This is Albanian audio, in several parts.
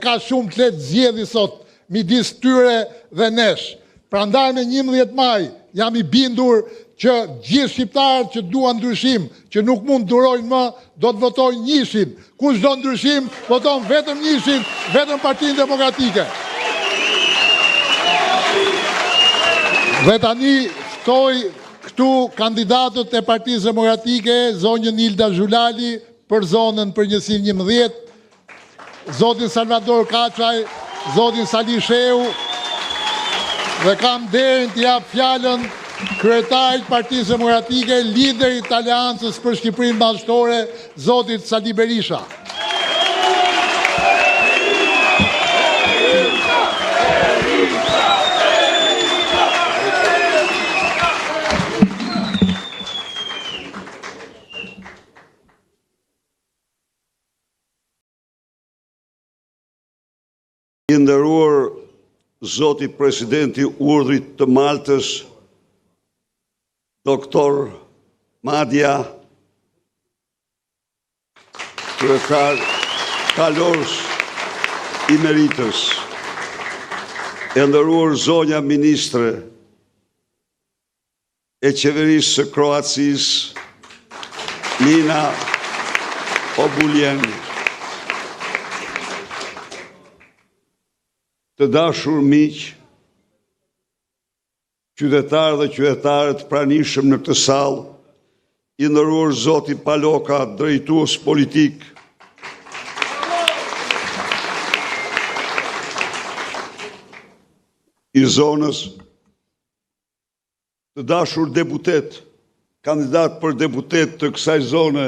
Ka shumë të lehtë zgjedhje sot midis tyre dhe nesh. Prandaj me 11 maj jam i bindur që gjithë shqiptarët që duan ndryshim, që nuk mund të durojnë më, do të votojnë njëshin. Kush do ndryshim, voton vetëm njëshin, vetëm Partinë Demokratike. Dhe tani ftoj këtu kandidatët e Partisë Demokratike, zonjën Ilda Zhulali për zonën për njësinë 11, zotin Salvador Kaçaj, zotin Sali Shehu dhe kam nderin t'i jap fjalën kryetarit të Partisë Demokratike, liderit të Aleancës për Shqipërinë Madhështore, zotit Sali Berisha. I nderuar zoti president i Urdhrit të Maltës, doktor Madja, kryetar kalorës i meritës, e nderuar zonja ministre, e qeverisë së Kroacisë, Nina Obuljen. Të dashur miq, qytetarë dhe qytetare të pranishëm në këtë sallë, i nderuar zoti Paloka, drejtues politik, i zonës, Të dashur deputetë, kandidatë për deputetë të kësaj zone,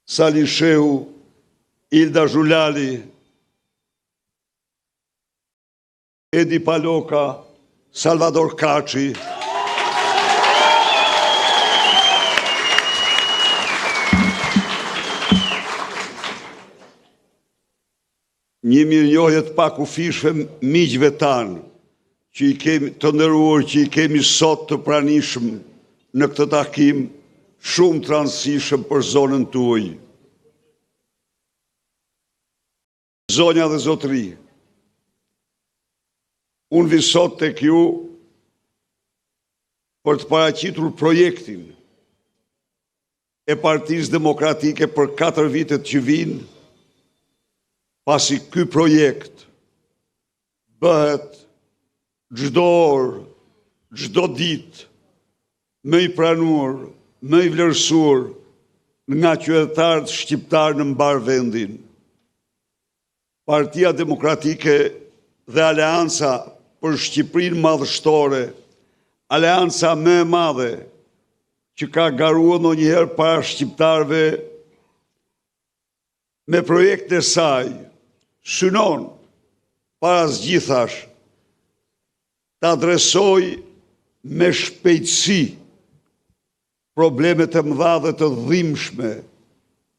Sali Shehu, Ilda Zhulali, Edi Paloka, Salvador Kaçi, Një mirënjohje të pakufishme miqve tanë që i kemi të nderuar që i kemi sot të pranishëm në këtë takim shumë të rëndësishëm për zonën tuaj. Zonja dhe zotërinj, unë vij sot tek ju për të paraqitur projektin e Partisë Demokratike për 4 vitet që vijnë, pasi ky projekt bëhet çdo orë, çdo ditë, më i pranuar, më i vlerësuar nga qytetarët shqiptarë në mbarë vendin. Partia Demokratike dhe Aleanca për Shqipërinë Madhështore, aleanca më e madhe që ka garuar ndonjëherë para shqiptarëve me projektin e saj, synon para së gjithash të adresojë me shpejtësi problemet e mëdha dhe të dhimbshme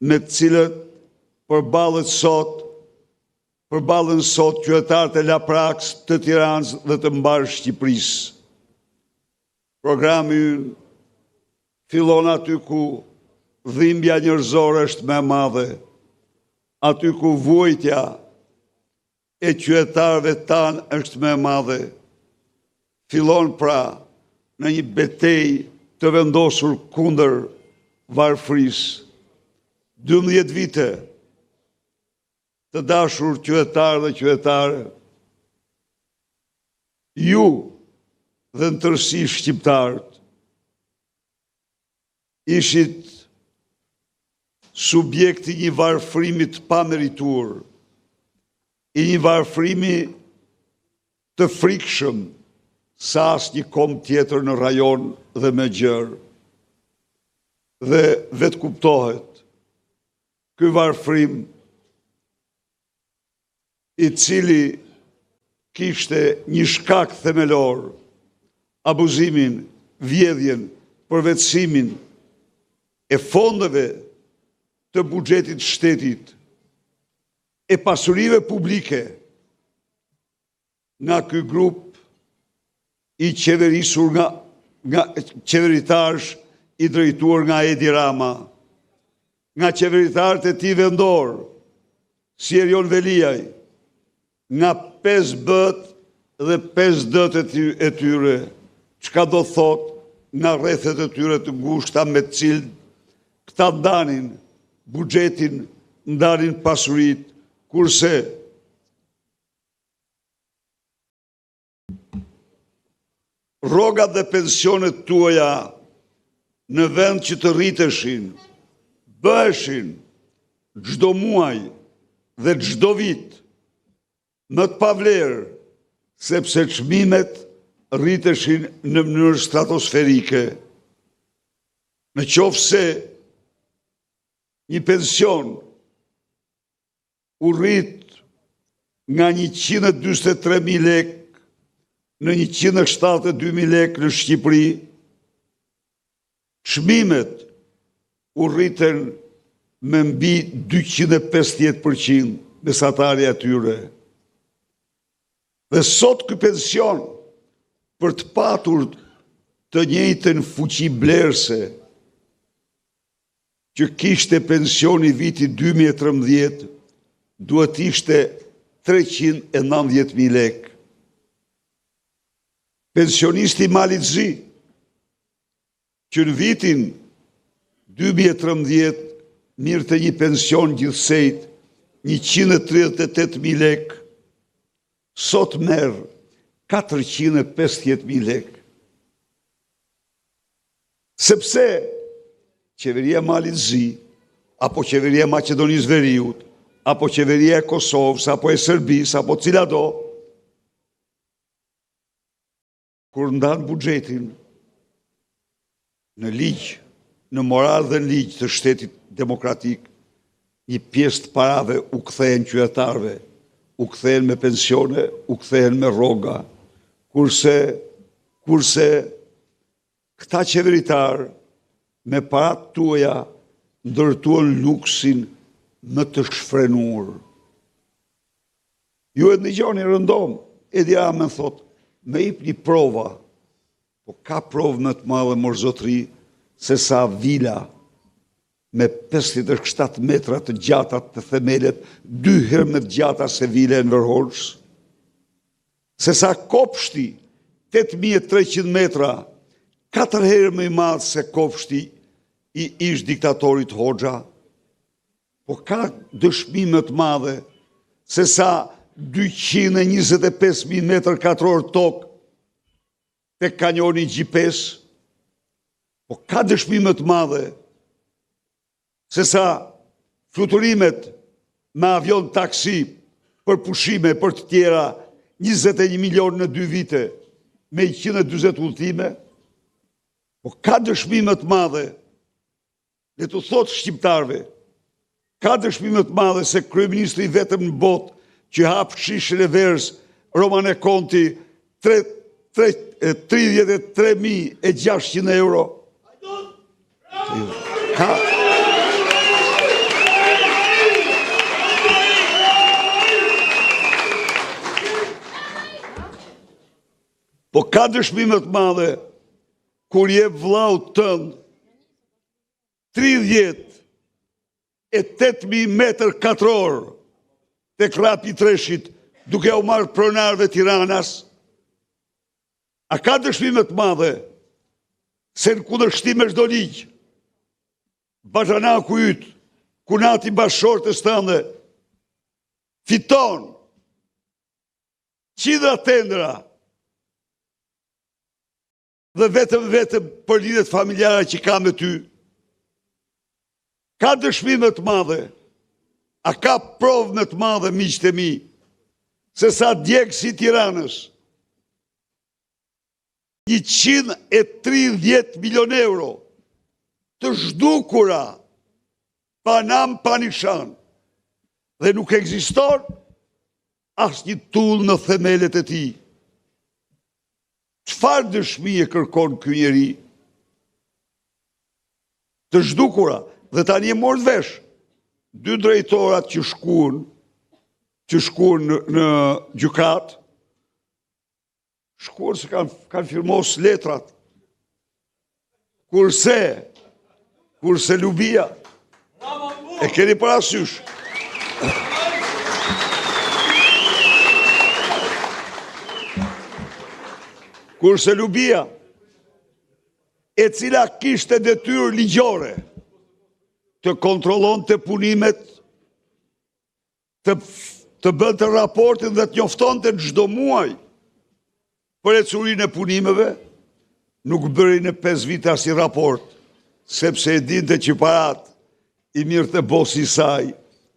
me të cilët përballet sot, përballen sot qytetarët e Laprakës, të Tiranës dhe të mbarë Shqipërisë. Programi ynë fillon aty ku dhimbja njerëzore është më e madhe, aty ku vuajtja e qytetarëve tanë është më e madhe. Fillon pra në një betejë të vendosur kundër varfërisë. 12 vite të dashur qytetarë dhe qytetare, ju dhe në tërësi shqiptarët, ishit subjekt i një varfërimi të pamerituar, i një varfërimi të frikshëm sa asnjë komb tjetër në rajon dhe më gjerë. Dhe vetëkuptohet, ky varfërim i cili kishte një shkak themelor, abuzimin, vjedhjen, përvetësimin e fondeve të buxhetit të shtetit, e pasurive publike nga ky grup i qeverisur nga nga qeveritarësh i drejtuar nga Edi Rama, nga qeveritarët e tij vendorë. Si Erion Veliaj, nga 5 B-të dhe 5 D-të e tyre, çka do thotë nga rrethet e tyre të ngushta me të cilët këta ndanin buxhetin, ndanin pasuritë, kurse Rrogat dhe pensionet tuaja në vend që të rriteshin, bëheshin çdo muaj dhe çdo vit më të pavlerë, sepse çmimet rriteshin në mënyrë stratosferike. Në qoftë se një pension u rrit nga 143.000 lekë në 172.000 lekë në Shqipëri, çmimet u rritën me mbi 250% mesatarja e tyre. Dhe sot ky pension për të patur të njëjtën fuqi blerëse që kishte pensioni i vitit 2013, duhet të ishte 390.000 lekë. Pensionisti i Malit Zi, që në vitin 2013 merrte një pension gjithsejt 138.000 lekë, sot merr 450.000 lekë. Sepse qeveria e Malit Zi, apo qeveria e Maqedonisë Veriut, apo qeveria e Kosovës, apo e Serbisë, apo cilado, kur ndan buxhetin në ligj, në moral dhe në ligj të shtetit demokratik, një pjesë të parave u kthehen qytetarëve, u kthehen me pensione, u kthehen me rroga, kurse, kurse Këta qeveritarë me paratë tuaja ndërtuan luksin më të shfrenur. Ju e dëgjoni rëndom, Edi Rama thotë, më jepni prova, po ka provë më të madhe mor zotëri, se sa vila me 57 metra të gjata të themelet, dy herë më të gjata se vila e Enver Hoxhës, se sa kopshti 8300 metra, katër herë më i madh se kopshti i ish diktatorit Hoxha, po ka dëshmi më të madhe se sa 225.000 metër katror tokë te kanjoni i Gjipesë, po ka dëshmi më të madhe se sa fluturimet me avion taksi për pushime për të tjera 21 milion në dy vite me 140 udhëtime, po ka dëshmi më të madhe Le t'u thotë shqiptarëve, ka dëshmi më të madhe se kryeministri i vetëm në botë që hap shishen e verës Romane Conti 33.600 euro. Ka... Po ka dëshmi më të madhe kur jep vëllaut tënd 38.000 metër katror tek Rrapi i Treshit, duke ua marrë pronarëve tiranas, a ka dëshmi më të madhe se në kundërshtim me çdo ligj, baxhanaku yt, kunati i bashkëshortes tënde, fiton qindra tendera dhe vetëm vetëm për lidhjet familjare që ka me ty. Ka dëshmi më të madhe, a ka provë më të madhe, miqtë e mi, se sa djegësi i Tiranës, 130 milion euro të zhdukura pa nam pa nishan dhe nuk ekziston asnjë tullë në themelet e tij. Çfarë dëshmie kërkon ky njeri? Të zhdukura dhe tani e morët vesh. Dy drejtorat që shkuan, që shkuan në, në gjykatë, shkuan se kanë kanë firmos letrat. Kurse, kurse Lubia, e keni parasysh. Kurse Lubia, e cila kishte detyrë ligjore të kontrollonte punimet, të, të bënte raportin dhe të njoftonte çdo muaj për ecurinë e punimeve, nuk bëri në 5 vite asnjë raport, sepse e dinte që paratë i merrte bosi i saj,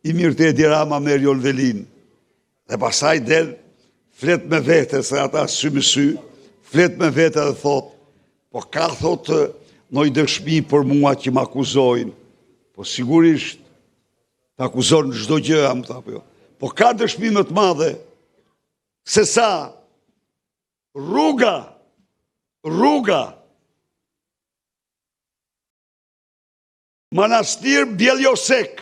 i merrte Edi Rama me Erion Velinë. Dhe pastaj del, flet me vete, se ata sy më sy, flet me vete dhe thotë, po ka thotë ndonjë dëshmi për mua që më akuzojnë, po sigurisht, të akuzon çdo gjë, a më tha po jo. Po ka dëshmi më të madhe, se sa rruga, rruga, Manastir Bjelljosek.